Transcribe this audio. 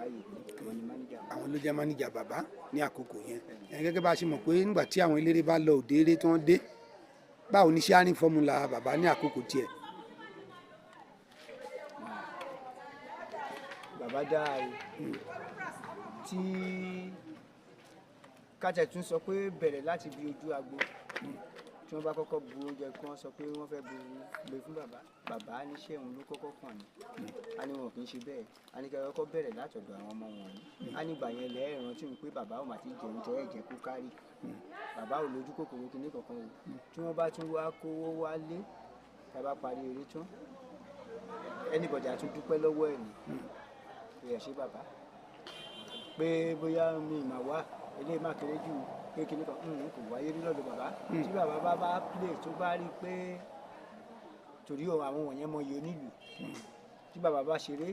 Fáyì, àwọn ni mánéjà. Àwọn ló jẹ́ mánéjà bàbá ní àkókò yẹn. Ẹ gẹ́gẹ́ bá a ṣe mọ̀ pé nígbà tí àwọn eléré bá lọ òde eré tí wọ́n dé, báwo ni sharing formula bàbá ní àkókò tiẹ̀? Bàbá dáa o. Tí kátẹ̀ tún sọ pé bẹ̀rẹ̀ láti bí ojú agbo, tí wọ́n bá kọ́kọ́ bu oúnjẹ kí wọ́n sọ pé wọ́n fẹ́ bu gbé fún bàbá, bàbá níṣẹ́ òun ló kọ́kọ́ kàn ní. A ní wọn kì í ṣe bẹ́ẹ̀, a ní kí ẹ kọ́kọ́ bẹ̀rẹ̀ látọ̀dọ̀ àwọn ọmọ wọ̀nyí. A ní ìgbà yẹn lẹ́ẹ̀ rántí mi pé bàbá ò mà ti jẹun jẹ ẹ̀jẹ̀ kó kárì, bàbá ò lójú kòkòrò kinní kankan o. Tí wọ́n bá tún wá kówó wálé, tá a bá parí eré tán, anybody á tún dúpẹ́ lọ́wọ́ ẹ̀ ní pé ẹ ṣé bàbá, pé bóyá mi mà wá eléyìí má kéré jù pé kinní kan kò wáyé rí lọ́dọ̀ bàbá. Tí bàbá bá bá play tó bá rí pé torí àwọn wọ̀nyẹn mọ iye onílù, tí bàbá bá ṣeré